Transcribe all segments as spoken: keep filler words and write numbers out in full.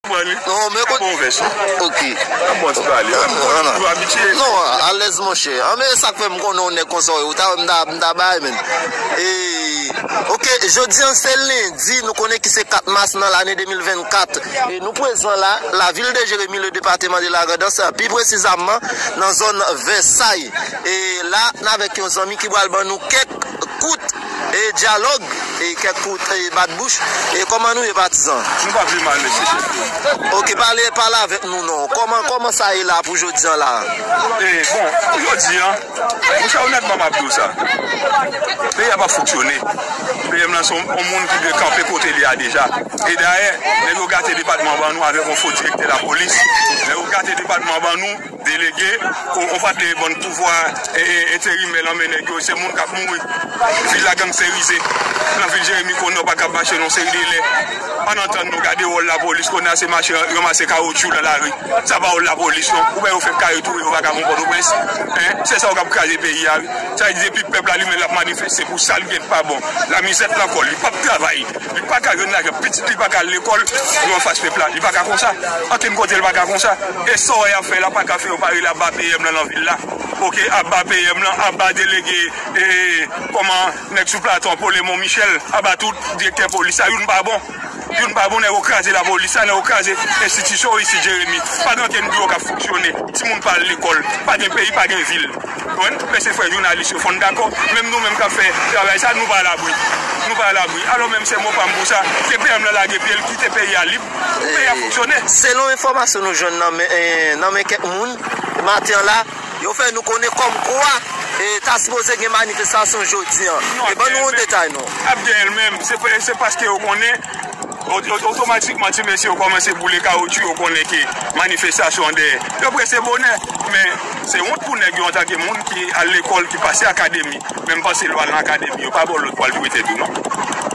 Pran li. Non, men kote. Bon vès, wi. Ok. Bon, ti pale. Non, non. Ou abitye. Non, alèz, monchè. An, men sa k fè m konnen yon nèg konsa, wi. Ou ta wè m ta, m ta bay, men. E, ok, jodi an se lendi, nou konnen ki se kat mas nan lane de mil vennkat. E nou prezan la, la ville de Jérémie, le département de la Grand'Anse, pi presizamman nan zòn Vèsay. E la, n avèk yon zanmi ki pral ban nou kèk kout e dyalòg, e kèk kout e bat bouch. E kòman nou ye, patizan? Nou pa pi mal, mesye chèf. Ok, pale, pale avèk nou non. Kòman, kòman sa ye la pou jodi an la? E, bon, pou jodi an, monchè, onètman, m ap di w sa. Peyi a p ap fonksyone. PM lan se yon, yon moun ki dwe kanpe kote li a deja. E dayè, nèg yo gate depatman ban nou avèk yon fo direktè lapolis. Nèg yo gate depatman ban nou, delege, on, on pa t leve bann pouvwa, e, e, enterimè lan men nèg yo, se moun k ap mouri. Vil la gangsterize. Nan vil Jeremi kounye a w pa kab mache nan yon seri de lè. Ann antann nou, gade wòl lapolis, kounye a se mache ranmase kawotchou nan lari. Sa pa wòl lapolis non. Ou wè yo fè kare touye yo vakabon Pòtoprens. Hein? Se sa yo k ap kraze peyi a wi. Sa vle di depi pèp la li menm l ap manifeste pou sa l gen pa bon. Lamizè t nan kò l, li p ap travay. Li pa ka jwenn lajan, pitit li pa ka al lekòl, yo anfas pèp la. Li pa ka konsa. Ankenn kote li pa ka konsa. E sa w wè y ap fè la pa ka fè yo pa rele aba PM lan nan vil la. Ok, aba PM lan, aba delege, e, kòman nèg sou plato an, Polemon Michel, aba tout direktè polis la, youn pa bon. Youn pa bon, nèg yo kraze lapolis la, nèg yo kraze enstitisyon yo isit Jeremi. Pa gen ankenn biwo k ap fonksyone. Timoun pa al lekòl. Pa gen peyi, pa gen vil. Konprann? Mesye frè jounalis yo, fò n dakò. Menm nou menm k ap fè travay sa, nou pa alabri. Nou pa alabri. Alò menm se mo pa m pou sa. Ke PM lan lage pye l, kite peyi a lib. Pou peyi a fonksyone. Selon enfòmasyon nou jwenn nan men, eh, nan men kèk moun, maten an la, yo fè nou konnen kòmkwa, eh, ta sipoze gen manifestasyon jodi an. E ban nou yon detay non. Ap gen l menm. Se pa, se paske yo konnen O-, o-, otomatikman, ti mesye yo kòmanse boule kawotchou, yo konnen ke manifestasyon an dèyè. Yo prese bonè, men se wont pou nèg yo antanke moun ki al lekòl, ki pase akademi. Men m panse lè w al nan akademi, yo pa ba w lòd pou w al touye tèt ou, non.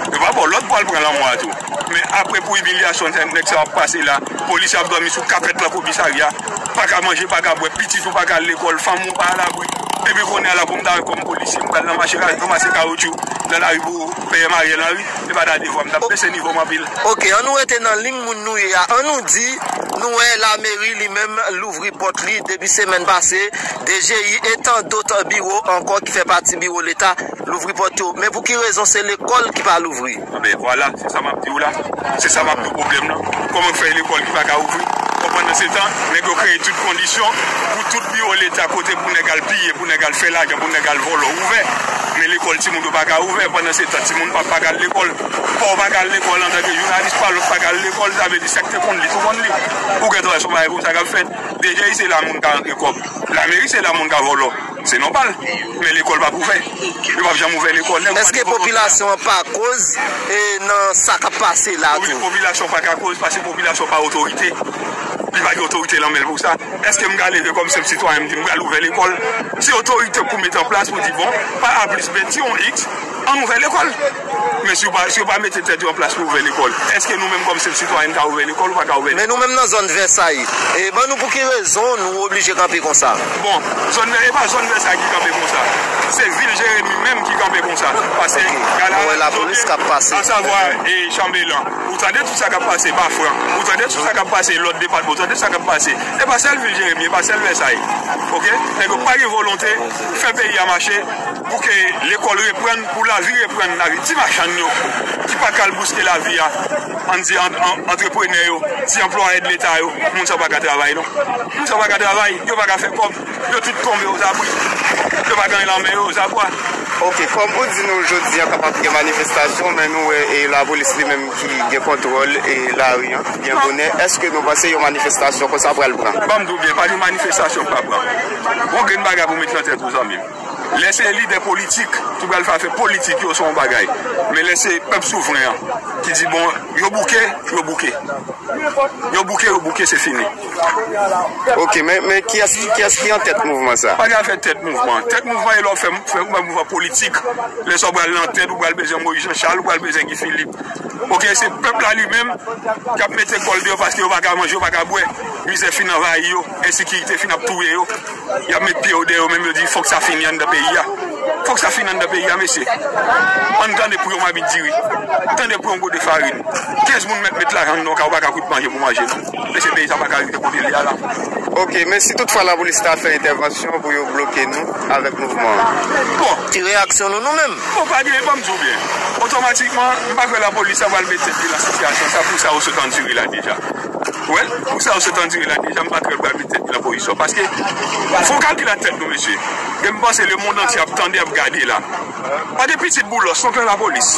Yo pa ba w lòd pou w al pran lanmò a tou. Men apre pou imilyasyon nèg sa yo ap pase la, polisye ap dòmi sou kapèt lan komisarya, pa ka manje, pa ka bwè, pitit ou pa ka al lekòl, fanmi w pa alabri. Epi kounye a la pou m ta wè kòm polisye, m pral nan mache ranmase kawotchou nan lari pou PM Ariel Henry. Se pa ta devwa m t ap bese nivo m anpil. Ok, an nou rete nan liy moun nou ye a. An nou di, nou wè lameri li menm louvri pòt li depi semèn pase, DGI e tan dòt biwo ankò ki fè pati biwo Leta louvri pòt yo. Men pou ki rezon se lekòl ki pa louvri? Anben, vwala, se sa m ap di w la. Se sa m ap di w pwoblèm nan. Kòman k fè lekòl ki pa ka ouvri? Pandansetan, nèg yo kreye tout kondisyon pou tout biwo Leta kote pou nèg al piye, pou nèg al fè lajan, pou nèg al vòlò ouvè. Men lekòl timoun yo pa ka ouvè. Pandansetan, timoun pa, pa ka al lekòl. Pa w pa ka al lekòl antanke jounalis, pa lòt pa ka al lekòl. Sa vle di sa k te konn li, tou konn li. Ou gentan wè se yon bagay konsa k ap fèt. DGI se la moun ka rantre kòb. Lameri se la moun ka vòlò. Se nòmal. Men lekòl p ap ouvè. Yo p ap janm ouvè lekòl. Èske popilasyon an pa koz, e, nan sa k ap pase la tou? Popilasyon pa ka koz, paske popilasyon pa otorite. Li pa gen otorite nan men l pou sa. Èske m ka leve kòm senp sitwayen, m di m pral ouvè lekòl? Se otorite pou mete an plas pou di, bon, pa A plis B, ti yon X, ann ouvè lekòl. Men si yo pa, si yo pa mete tèt yo an plas pou ouvè lekòl, èske nou menm kòm senp sitwayen n ka ouvè lekòl ou pa ka ouvè lekòl? Men nou menm nan zòn Vèsay, e ban nou pou ki rezon nou oblije kanpe konsa? Bon, zòn Vè-, e pa zòn Vèsay ki kanpe konsa. Se vil Jeremi menm ki kanpe konsa. Paske gade lapolis k ap pase. Asavwa, e Chanbelan. Ou tande tout sa k ap pase Bafran. Ou tande tout sa k ap pase lòt depatman. Ou tande sa k ap pase. E pa sèl vil Jeremi, e pa sèl Vèsay. Ok? Nèg yo pa gen volonte fè peyi a mache. Pou ke lekòl reprann, pou lavi reprann, lavi ti machann yo, ki pa ka al bouske lavi a, ann di an-, an-, antreprenè yo, ti anplwaye de Leta yo, moun sa yo pa ka travay non. Moun sa yo pa ka travay, yo pa ka fè kòb, yo tout tonbe ozabri. Yo pa gen anyen nan men yo, ozabwa. Ok, kòm ou di nou jodi a kapab gen manifestasyon, men nou wè e lapolis li menm ki gen kontwòl e lari an byen bonè. Èske nou panse yon manifestasyon konsa pral pran? Ban m di w byen, pa gen manifestasyon k pa pran. Gon grenn bagay pou met nan tèt ou, zanmi m. Lè se lidè politik ki pral fè afè politik yo, se yon bagay. Men lè se pèp souvren an ki di, bon, yo bouke, yo bouke. Yo bouke, yo bouke, se fini. Ok, men, men kiyès, kiyès ki an tèt mouvman sa? Pa gen afè tèt mouvman. Tèt mouvman e lè w fè, fè mouvman politik. Lè sa w pral nan tèt, ou pral bezwen Moyiz Jan Chal, ou pral bezwen Guy Philippe. Ok, se pèp la li menm k ap mete kò l deyò paske yo pa ka manje, yo pa ka bwè. Mizè fin anvayi yo, ensekirite fin ap touye yo. Y ap met pye yo dèyè yo menm, yo di fòk sa fini anndan peyi a. Fòk sa fin anndan peyi a, mesye. Ann tande pou yon mamit diri. Tande pou yon gode farin. Kenz moun mèt met lajan anndan yon kay, ou pa ka kwit manje pou manje, non. Mesye, peyi sa pa ka rive kote l ye a la. Ok, men si toutfwa lapolis ta fè entèvansyon pou yo bloke nou avèk mouvman an? Bon. Ki reyaksyon nou, nou menm? Bon, pa gen, ban m di w byen. Otomatikman, m pa kwè lapolis sa pral met tèt li nan sitiyasyon sa pou sa yo sot andire la deja. Ou wè, pou sa yo sot andire la deja, m pa kwè l pral met tèt li nan pozisyon. Paske, fò w kalkile ak tèt nou, mesye. E m panse lemonn antye ap tande, ap gade la. Pa de pitit Boulos, non, k nan lapolis.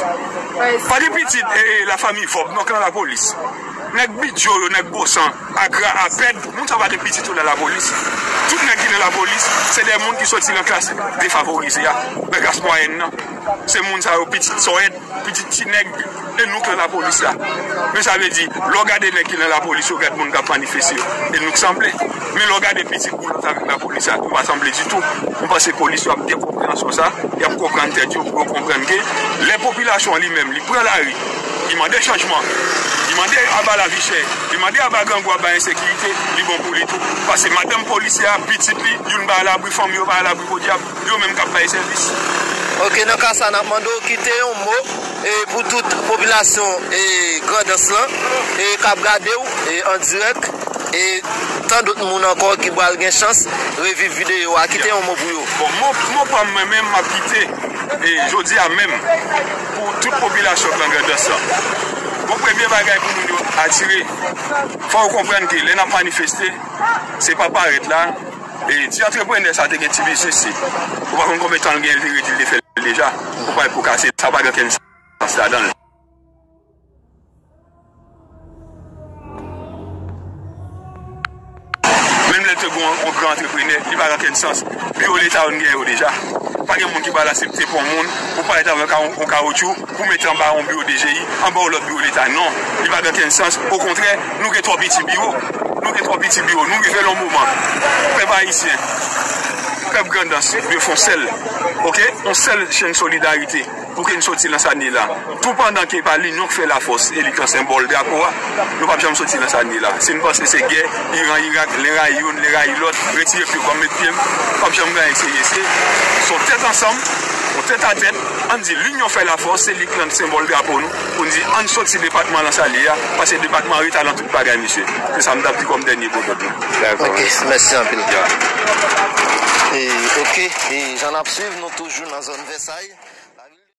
Pa de pitit, eh, eh, lafanmi Vòb, non, k nan lapolis. Nèg Bidjo yo, nèg Bosan, Agra, Apèd, moun sa pa de pitit yo nan lapolis. Tout nèg ki nan lapolis, se de moun ki soti nan klas defavorize a, nan klas mwayèn nan. Se moun sa yo, pitit sòyèt, pitit ti nèg, e nou k nan lapolis la. Men sa vle di, lè w gade nèg ki nan lapolis yo, gad moun k ap manifeste yo, e nou k sanble. Men lè w gade pitit Boulos avèk lapolis la, yo pa sanble ditou. Mwen panse polis yo ap gen konpreyansyon sa, y ap konprann tèt yo pou yo konprann ke lè popilasyon an li menm, li pran lari, li mande chanjman, li mande aba lavi chè, li mande aba grangou, aba ensekirite, li bon pou li tou. Paske madanm polisye a, pitit li, youn pa alabri, fanmi yo pa alabri, podyab, yo menm k ap bay sèvis. Ok, nan ka sa, n ap mande w kite yon mo e pou tout popilasyon e Grandans lan e k ap gade w e an dirèk e tan dòt moun ankò ki pral gen chans reviv videyo a. Kite yon mo pou yo. Bon, mo, mo pa m mwen menm, m ap kite e jodi a menm pou tout popilasyon Gran Grandans lan. Bon, premye bagay pou moun yo atire, fò yo konprann ke lè n ap manifeste, se pa parèt la. E ti antreprenè sa te gen ti biznis li. Ou pa konn konbyen tan l gen, li te redi, li te fè l deja. Ou pa pou kase, sa pa gen okenn sans ladan l. Menm lè l te gon yon gran antreprenè, li pa gen okenn sans. Biwo leta yo n gen yo deja. Pa gen moun ki pral aksepte pran moun pou parèt avèk yon, yon kawotchou pou mete anba yon biwo D G I, anba yon lòt biwo leta. Non, li pa gen okenn sans. Okontrè, nou gen twò piti biwo. Nou gen twò piti biwo. Nou rive nan yon moman. Pèp ayisyen, pèp Grandans dwe fè yon sèl, ok? Yon sèl chenn solidarite. Pou ke n soti nan sa n ye la. Tou pandan ke pa linyon k fè lafòs e li k nan senbòl drapo a, nou p ap janm soti nan sa n ye la. Si n panse se gè, Iran, Irak, len rayi youn, len rayi lòt, retire pye w ban m met pye m, p ap janm gen anyen k serye. Se, se yon tèt ansanm, yon tèt a tèt, ann di linyon fè lafòs, se li k nan senbòl drapo nou, pou n di ann soti depatman lan sa l ye a, paske depatman an rete nan tout bagay, mesye. Se sa m t ap di kòm dènye mo dòd mwen. Dakò, mèsi. Ok, mèsi anpil. Ya. E, ok, e jan n ap swiv, nou toujou nan zòn Vèsay.